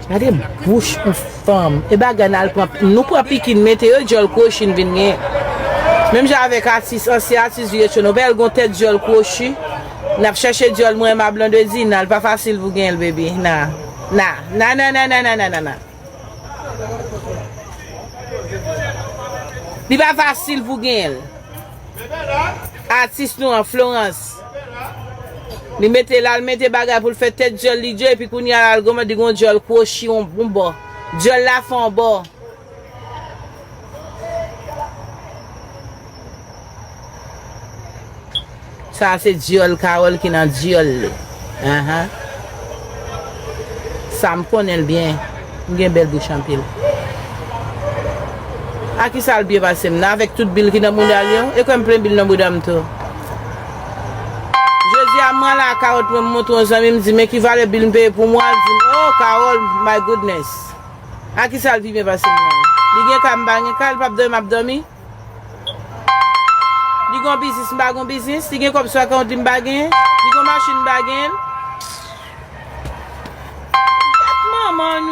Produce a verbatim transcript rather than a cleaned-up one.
Gade bouch yon fanm. E bagay n al pran, nou pran pikin mete yo, dyòl kwochi n vin gen. Menm jan avèk atis, ansyen atis Vietchon, nou pa wè l gon tèt dyòl kwochi. N ap chèche dyòl mwen, ma blondedy, nan, l pa fasil pou gen l, baby. Nan, nan, nan. Li pa fasil pou gen l. Atis nou an, Florence. Li mete, l al mete bagay pou l fè tèt dyòl li dye, epi kounye a l al gòmande gon dyòl kwochi, yon, yon bò. Dyòl la fè yon bò. Sa a se dyòl Carole ki nan dyòl li. Ahan. Sa m konnen l byen. M gen bèl bouch anpil. A kisa l byen pase m nan avèk tout bil ki nan bouda l yo? E kwè m plen bil nan bouda m tou. Jodi a, mwen la, Carole, mwen m montre yon zanmi m, di, "Men ki valè bil m peye pou mwa?" L di m, "Oh, Carole, my goodness." A kisa l pi byen pase m nan? Li gen kay, m pa gen kay, li p ap dòmi, m ap dòmi. Li gen yon biznis, m pa gen yon biznis. Li gen kòb sou akawont li, m pa gen. Li gen yon machin, m pa gen. Gad manman nou.